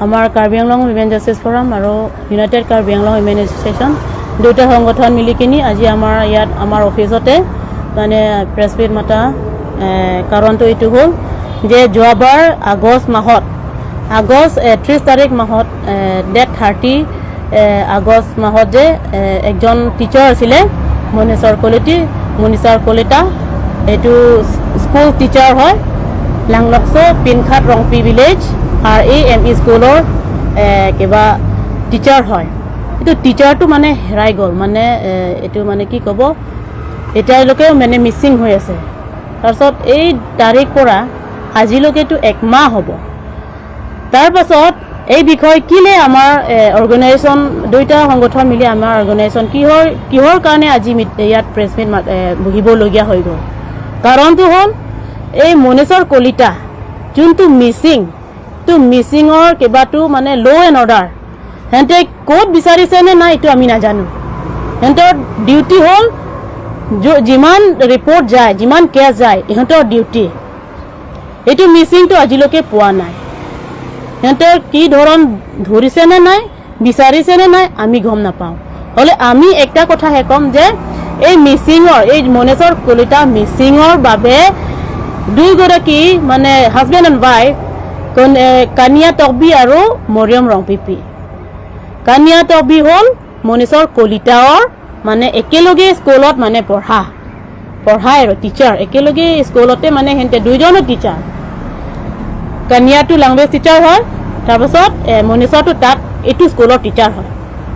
আমাৰ Karbi Anglong women justice forum আৰু united Karbi Anglong women association দুয়োটা সংগঠন মিলি কিনি আজি আমাৰ ইয়াত আমাৰ অফিচতে মানে প্ৰেছ মিট মতা কাৰণটো এইটো হ'ল যে যোৱাবাৰ আগষ্ট মাহত, আগষ্ট 30 তাৰিখ মাহত, ডেট 30 আগষ্ট মাহত যে একজন টিচাৰ আছিলে মনেশ্বৰ কলিতি, মনীষাৰ কলিতা, এইটো স্কুল টিচাৰ হয়, Langloks Pinkhat Rongpi village R A M E স্কুলৰ কিবা টিচাৰ হয়। এইটো টিচাৰটো মানে হেৰাই গ'ল, মানে এইটো মানে কি ক'ব, এতিয়ালৈকেও মানে মিচিং হৈ আছে। তাৰপিছত এই তাৰিখ পৰা আজিলৈকেতো একমাহ হ'ব। তাৰপাছত এই বিষয় কিলে আমাৰ অৰ্গেনাইজেশ্যন, দুয়োটা সংগঠন মিলি আমাৰ অৰ্গেনাইজেশ্যন কিহৰ কিহৰ কাৰণে আজি ইয়াত প্ৰেছ মিট বহিবলগীয়া হৈ গ'ল? কাৰণটো হ'ল এই মনেশ্বৰ কলিতা যোনটো মিচিং, তো মিচিঙৰ কিবাটো মানে ল' এণ্ড অৰ্ডাৰ সিহঁতে ক'ত বিচাৰিছে নে নাই, এইটো আমি নাজানো। সিহঁতৰ ডিউটি হ'ল যিমান ৰিপৰ্ট যায়, যিমান কেছ যায়, ইহঁতৰ ডিউটি। এইটো মিচিংটো আজিলৈকে পোৱা নাই। সিহঁতৰ কি ধৰণ ধৰিছে নে নাই, বিচাৰিছে নে নাই, আমি গম নাপাওঁ। হ'লে আমি একটা কথাহে ক'ম যে এই মিচিঙৰ, এই মনেশ্বৰ কলিতা মিচিঙৰ বাবে দুইগৰাকী মানে হাজবেণ্ড এণ্ড ৱাইফ কানিয়া তকবি আৰু মৰিয়ম ৰংপিপি। কানিয়া তকবি হ'ল মনেশ্বৰ কলিতাৰ মানে একেলগে স্কুলত মানে পঢ়াই আৰু টিচাৰ, একেলগে স্কুলতে মানে সিহঁতে দুইজনো টিচাৰ। কানিয়াটো লেংগুৱেজ টিচাৰ হয়, তাৰপাছত মনীষাটো তাত এইটো স্কুলৰ টিচাৰ হয়।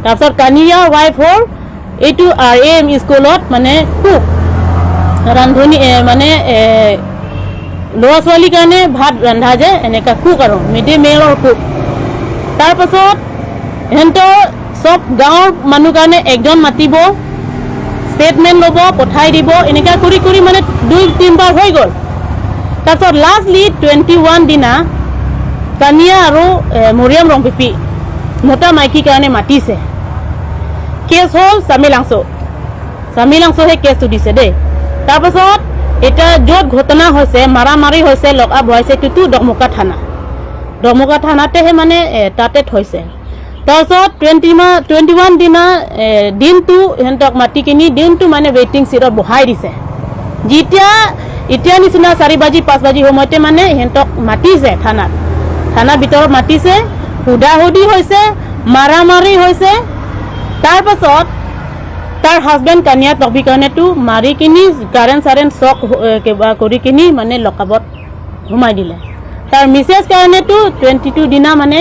তাৰপিছত কানিয়াৰ ৱাইফ হ'ল এইটো আৰ এ এম স্কুলত মানে কুক, ৰান্ধনী, মানে ল'ৰা ছোৱালীৰ কাৰণে ভাত ৰন্ধা যে এনেকুৱা কুক আৰু মিড ডে মিলৰ কুক। তাৰপাছত সিহঁতৰ চব গাঁৱৰ মানুহ কাৰণে একজন মাতিব, ষ্টেটমেণ্ট ল'ব, পঠাই দিব, এনেকুৱা কৰি কৰি মানে দুই তিনিবাৰ হৈ গ'ল। তাৰপিছত লাষ্টলি 21 দিনা কানিয়া আৰু মৰিয়ম ৰংপিপি মতা মাইকীৰ কাৰণে মাতিছে। কেছ হ'ল চামিলাংছ, চামিলাংছ সেই কেছটো দিছে দেই। তাৰপাছত এতিয়া য'ত ঘটনা হৈছে, মাৰা মাৰি হৈছে, লক আপ হৈছে, সেইটোতো ডকমকা থানা, ডকমকা থানাতেহে মানে তাতে থৈছে। তাৰপিছত 21 দিনা দিনটো সিহঁতক মাতি কিনি দিনটো মানে ৱেইটিং চিটত বহাই দিছে। যেতিয়া এতিয়া নিচিনা 4 বাজি 5 বাজি সময়তে মানে সিহঁতক মাতিছে থানাত, থানাৰ ভিতৰত মাতিছে, সুধা সুধি হৈছে, মাৰা মাৰি হৈছে। তাৰপাছত তাৰ হাজবেণ্ড কানিয়া টবি কাৰণেতো মাৰি কিনি কাৰেণ্ট চাৰেণ্ট চক কিবা কৰি কিনি মানে লকাবত সোমাই দিলে। তাৰ মিছেছ কাৰণেতো 22 দিনা মানে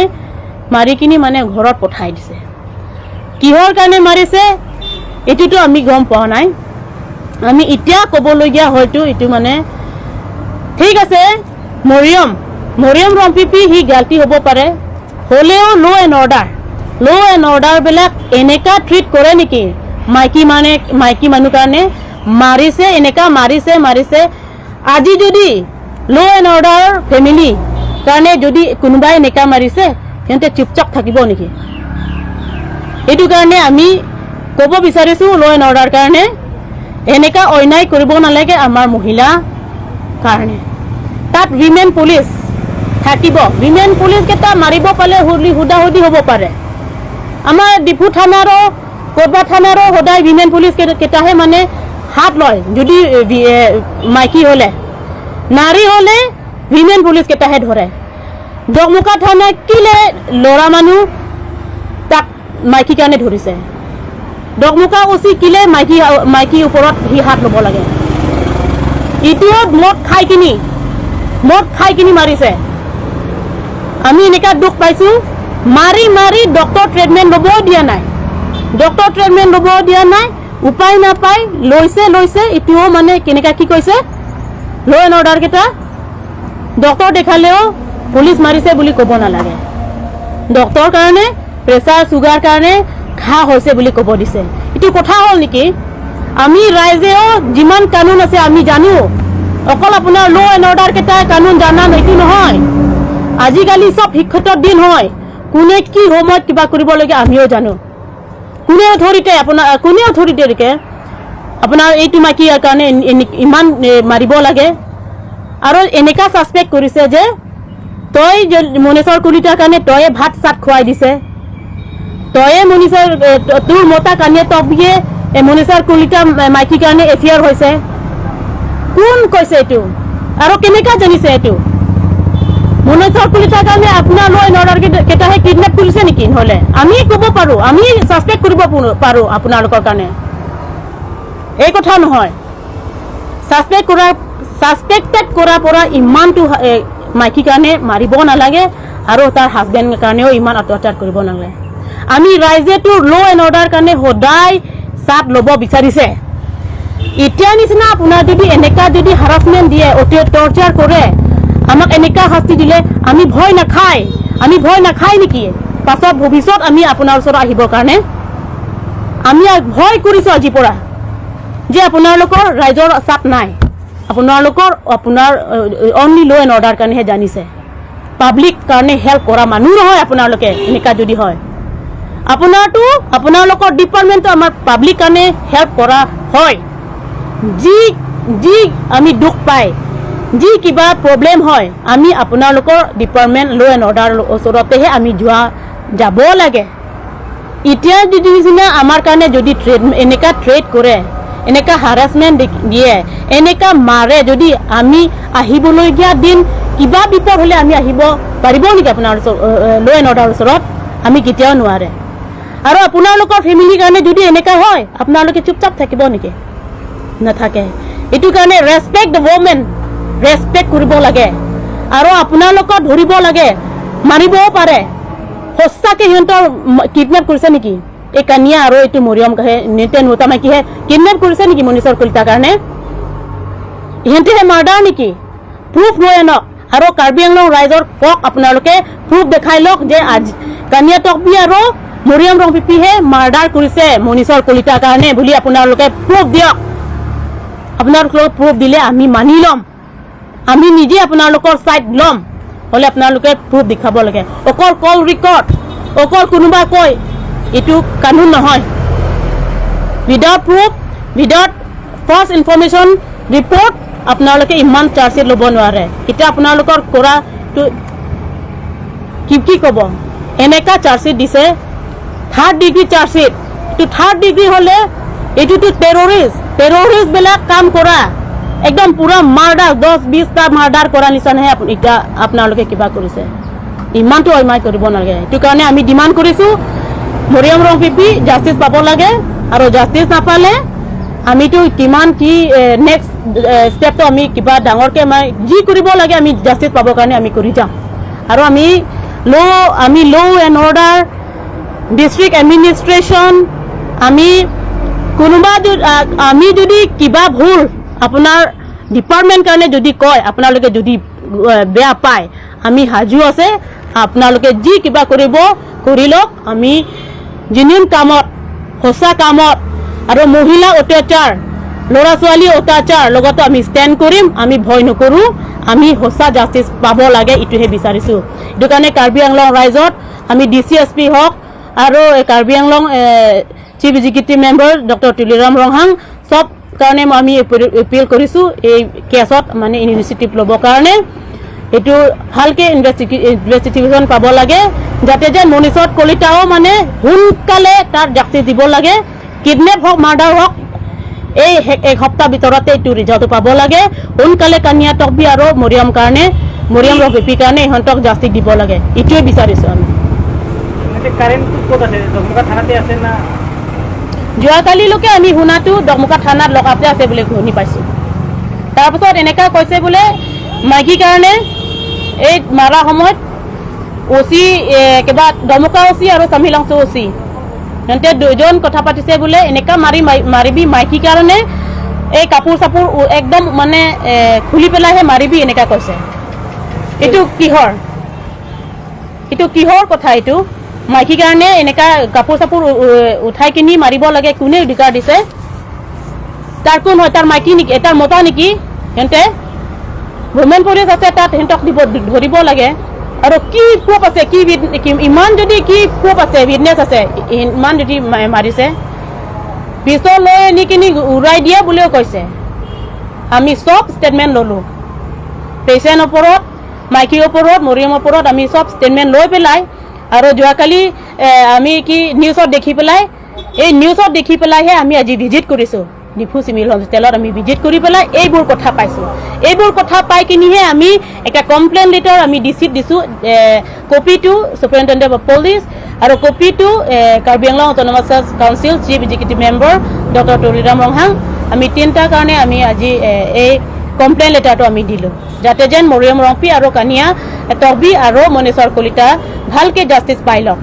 মাৰি কিনি মানে ঘৰত পঠাই দিছে। কিহৰ কাৰণে মাৰিছে, এইটোতো আমি গম পোৱা নাই। আমি এতিয়া ক'বলগীয়া হয়তো এইটো মানে ঠিক আছে, মৰিয়ম ৰংপিপি সি গাল্টি হ'ব পাৰে, হ'লেও ল' এণ্ড অৰ্ডাৰবিলাক এনেকা ট্ৰিট কৰে নেকি? মাইকী মানে মাইকী মানুহ কাৰণে মাৰিছে, এনেকা মাৰিছে মাৰিছে। আজি যদি ল' এণ্ড অৰ্ডাৰ ফেমিলি কাৰণে যদি কোনোবাই এনেকা মাৰিছে, সিহঁতে চুপচাপ থাকিব নেকি? এইটো কাৰণে আমি ক'ব বিচাৰিছোঁ, ল' এণ্ড অৰ্ডাৰ কাৰণে এনেকা অন্যায় কৰিব নালাগে আমাৰ মহিলা কাৰণে। তাত উইমেন পুলিচ থাকিব, উইমেন পুলিচ কেইটা মাৰিব পালে সুধা সুধি হ'ব পাৰে। আমাৰ ডিফু থানাৰো, ক'ৰবাত থানাৰো সদায় উইমেন পুলিচ কেইটাহে মানে হাত লয়। যদি মাইকী হ'লে, নাৰী হ'লে উইমেন পুলিচ কেইটাহে ধৰে। ডকমকা থানা কিলে ল'ৰা মানুহ তাক মাইকী কাৰণে ধৰিছে? ডকমকা অচি কিলে মাইকী মাইকীৰ ওপৰত সি হাত ল'ব লাগে? ইটোও মদ খাই কিনি মাৰিছে। আমি এনেকা দুখ পাইছো, মাৰি মাৰি ডক্টৰ ট্ৰিটমেণ্ট ল'বও দিয়া নাই, ডক্টৰ ট্ৰিটমেণ্ট ল'বও দিয়া নাই। উপায় নাপাই লৈছে লৈছে। ইটোও মানে কেনেকা কি কৈছে ল' এণ্ড অৰ্ডাৰ কেইটা, ডক্টৰ দেখালেও পুলিচ মাৰিছে বুলি ক'ব নালাগে, ডক্টৰ কাৰণে প্ৰেছাৰ চুগাৰ কাৰণে ঘাঁ হৈছে বুলি ক'ব দিছে। এইটো কথা হ'ল নেকি? আমি ৰাইজেও যিমান কানুন আছে আমি জানো। অকল আপোনাৰ ল' এণ্ড অৰ্ডাৰ কেইটাই কানুন জানা এইটো নহয়। আজিকালি চব শিক্ষিত দিন হয়, কোনে কি সময়ত কিবা কৰিব লাগে আমিও জানো। কোনে অথৰিটি আপোনাৰ, কোনে অথৰিটি আপোনাৰ এইটো মাইকীৰ কাৰণে ইমান মাৰিব লাগে? আৰু এনেকা ছাছপেক্ট কৰিছে যে তই মনেশ্বৰ কলিতাৰ কাৰণে তয়ে ভাত চাত খুৱাই দিছে, তয়ে মনীষৰ তোৰ মতা কানিয়া টকবিয়ে মনীষৰ কলিতা মাইকীৰ কাৰণে এফেয়াৰ হৈছে। কোন কৈছে এইটো আৰু কেনেকা জানিছে এইটো? মনেশ্বৰ কলিতাৰ কাৰণে আপোনাৰ ল এণ্ড অৰ্ডাৰ কেইটাহে কিডনেপ কৰিছে নেকি? নহ'লে আমি ক'ব পাৰোঁ, আমি ছাছপেক্ট কৰিব পাৰোঁ আপোনালোকৰ কাৰণে। এই কথা নহয়, ছাছপেক্টেড কৰাৰ পৰা ইমানটো মাইকীৰ কাৰণে মাৰিব নালাগে আৰু তাৰ হাজবেণ্ডৰ কাৰণেও ইমান অত্যাচাৰ কৰিব নালাগে। আমি ৰাইজেতো ল' এণ্ড অৰ্ডাৰ কাৰণে সদায় চাথ ল'ব বিচাৰিছে। এতিয়া নিচিনা আপোনাৰ যদি এনেকা যদি হাৰাচমেণ্ট দিয়ে, অতি টৰ্চাৰ কৰে, আমাক এনেকা শাস্তি দিলে আমি ভয় নাখায়, আমি ভয় নাখায় নেকি পাছত ভৱিষ্যত আমি আপোনাৰ ওচৰত আহিবৰ কাৰণে? আমি ভয় কৰিছোঁ আজিৰ পৰা যে আপোনালোকৰ ৰাইজৰ চাপ নাই, আপোনালোকৰ আপোনাৰ অনলি ল' এণ্ড অৰ্ডাৰ কাৰণেহে জানিছে, পাব্লিক কাৰণে হেল্প কৰা মানুহ নহয় আপোনালোকে। এনেকা যদি হয়, আপোনাৰতো আপোনালোকৰ ডিপাৰ্টমেণ্টটো আমাৰ পাব্লিক কাৰণে হেল্প কৰা হয়। যি যি আমি দুখ পায়, যি কিবা প্ৰব্লেম হয়, আমি আপোনালোকৰ ডিপাৰ্টমেণ্ট ল' এণ্ড অৰ্ডাৰ ওচৰতেহে আমি যাব লাগে। এতিয়া যদি নিচিনা আমাৰ কাৰণে যদি থ্ৰেট, এনেকা থ্ৰেট কৰে, এনেকা হাৰাচমেণ্ট দিয়ে, এনেকা মাৰে, যদি আমি আহিবলগীয়া দিন কিবা বিপদ হ'লে আমি আহিব পাৰিব নেকি আপোনাৰ ল' এণ্ড অৰ্ডাৰ ওচৰত? আমি কেতিয়াও নোৱাৰে। আৰু আপোনালোকৰ ফেমিলিৰ কাৰণে যদি এনেকা হয়, আপোনালোকে চুপচাপ থাকিব নেকি? নাথাকে। এইটো কাৰণে ৰেচপেক্ট the women, respect কৰিব লাগে আৰু আপোনালোকক ধৰিব লাগে, মাৰিবও পাৰে। সঁচাকে সিহঁতৰ কিডনেপ কৰিছে নেকি এই কানিয়া আৰু এইটো মৰিয়ম নিতে নোতা মাইকীহে কিডনেপ কৰিছে নেকি মনীষৰ কলিতাৰ কাৰণে? ইহঁতেহে মাৰ্ডাৰ নেকি? প্ৰুফ লৈ আনক আৰু কাৰ্বি আংলং ৰাইজৰ কওক, আপোনালোকে প্ৰুফ দেখাই লওক যে আজি কানিয়া টকবি আৰু মৰিয়ম ৰংপিপিহে মাৰ্ডাৰ কৰিছে মনীষৰ কলিতাৰ কাৰণে বুলি আপোনালোকে প্ৰুফ দিয়ক। আপোনালোকৰ প্ৰুফ দিলে আমি মানি ল'ম, আমি নিজে আপোনালোকৰ ছাইড ল'ম। হ'লে আপোনালোকে প্ৰুফ দেখাব লাগে। অকল কল ৰেকৰ্ড, অকল কোনোবা কয়, এইটো কানুন নহয়। Without proof, without first information report আপোনালোকে ইমান চাৰ্জশ্বিট ল'ব নোৱাৰে। এতিয়া আপোনালোকৰ কৰাটো কি কি ক'ব? এনেকা চাৰ্জশ্বিট দিছে, থাৰ্ড ডিগ্ৰী চাৰ্জশ্বিট। এইটো থাৰ্ড ডিগ্ৰী হ'লে এইটোতো টেৰৰিষ্টবিলাক কাম কৰা, একদম পুৰা মাৰ্ডাৰ, 10-20টা মাৰ্ডাৰ কৰা নিচিনাহে এতিয়া আপোনালোকে কিবা কৰিছে। ইমানটো অন্যায় কৰিব নালাগে। সেইটো কাৰণে আমি ডিমাণ্ড কৰিছোঁ, মৰিয়ম ৰংপিপি জাষ্টিছ পাব লাগে। আৰু জাষ্টিছ নাপালে আমিতো কিমান কি নেক্সট ষ্টেপটো আমি কিবা ডাঙৰকৈ আমাৰ যি কৰিব লাগে, আমি জাষ্টিছ পাবৰ কাৰণে আমি কৰি যাম। আৰু আমি ল' এণ্ড অৰ্ডাৰ, ডিষ্ট্ৰিক্ট এডমিনিষ্ট্ৰেশ্যন, আমি কোনোবা আমি যদি কিবা ভুল আপোনাৰ ডিপাৰ্টমেণ্ট কাৰণে যদি কয়, আপোনালোকে যদি বেয়া পায়, আমি সাজু আছে। আপোনালোকে যি কিবা কৰিব কৰি লওক। আমি জেনুইন কামত, সঁচা কামত আৰু মহিলা অত্যাচাৰ, ল'ৰা ছোৱালী অত্যাচাৰ লগতো আমি ষ্টেণ্ড কৰিম। আমি ভয় নকৰোঁ। আমি সঁচা জাষ্টিছ পাব লাগে, এইটোহে বিচাৰিছোঁ। সেইটো কাৰণে কাৰ্বি আংলং ৰাইজত আমি ডি চি এছ পি হওক আৰু এই Karbi Anglong chief executive member doctor Tuliram Ronghang, চব কাৰণে আমি এপিল কৰিছোঁ এই কেছত মানে ইনিচিয়েটিভ ল'বৰ কাৰণে। এইটো ভালকে ইনভেষ্টিগেশ্যন পাব লাগে, যাতে যে মনীষত কলিতাও মানে সোনকালে তাৰ জাষ্টিছ দিব লাগে। কিডনেপ হওক, মাৰ্ডাৰ হওক, এই এক সপ্তাহ ভিতৰতে এইটো ৰিজাল্টটো পাব লাগে সোনকালে। কানিয়া টকবি আৰু মৰিয়ম কাৰণে, মৰিয়ম ৰফিপিৰ কাৰণে ইহঁতক জাষ্টিছ দিব লাগে, এইটোৱে বিচাৰিছোঁ আমি। এতিয়া কাৰেণ্টটো ক'ত আছে? দকমকা থানাতে আছে না? যোৱাকালিলৈকে আমি শুনাটো দকমকা থানাত লকআপতে আছে বুলি শুনি পাইছোঁ। তাৰপাছত এনেকা কৈছে বোলে মাইকীৰ কাৰণে এই মাৰা সময়ত অচি, কিবা দমকা অচি আৰু চামিলাংচু অচি, সিহঁতে দুজন কথা পাতিছে বোলে, এনেকা মাৰিবি মাইকীৰ কাৰণে, এই কাপোৰ চাপোৰ একদম মানে খুলি পেলাইহে মাৰিবি, এনেকা কৈছে। এইটো কিহৰ কথা? এইটো মাইকীৰ কাৰণে এনেকা কাপোৰ চাপোৰ উঠাই কিনি মাৰিব লাগে, কোনে অধিকাৰ দিছে? তাৰ কোন হয়? তাৰ মাইকী নেকি? তাৰ মতা নেকি? সিহঁতে ৱমেন পুলিচ আছে তাত, সিহঁতক দিব, ধৰিব লাগে। আৰু কি প্ৰুফ আছে? ইমান যদি কি প্ৰুফ আছে, উইটনেছ আছে, ইমান যদি মাৰিছে, পিছৰ লৈ আনি কিনি উৰাই দিয়ে বুলিও কৈছে। আমি চব ষ্টেটমেণ্ট ল'লোঁ পেচেণ্ট ওপৰত। মাইকীৰ ওপৰত, মৰিয়মৰ ওপৰত আমি চব ষ্টেটমেণ্ট লৈ পেলাই আৰু যোৱাকালি আমি কি নিউজত দেখি পেলাই, এই নিউজত দেখি পেলাইহে আমি আজি ভিজিট কৰিছোঁ। ডিফু চিভিল হস্পিটেলত আমি ভিজিট কৰি পেলাই এইবোৰ কথা পাইছোঁ। এইবোৰ কথা পাই কিনিহে আমি এটা কমপ্লেইন লেটাৰ আমি ডি চিত দিছোঁ, copy to superintendent of police আৰু copy to Karbi Anglong Autonomous Council Chief Executive Member Doctor Tuliram Ronghang. আমি তিনিটাৰ কাৰণে আমি আজি এই কমপ্লেইন লেটাৰটো আমি দিলোঁ, যাতে যেন মৰিয়ম ৰংপি আৰু কানিয়া টকবি আৰু মনেশ্বৰ কলিতা ভালকে জাষ্টিছ পাই লওক।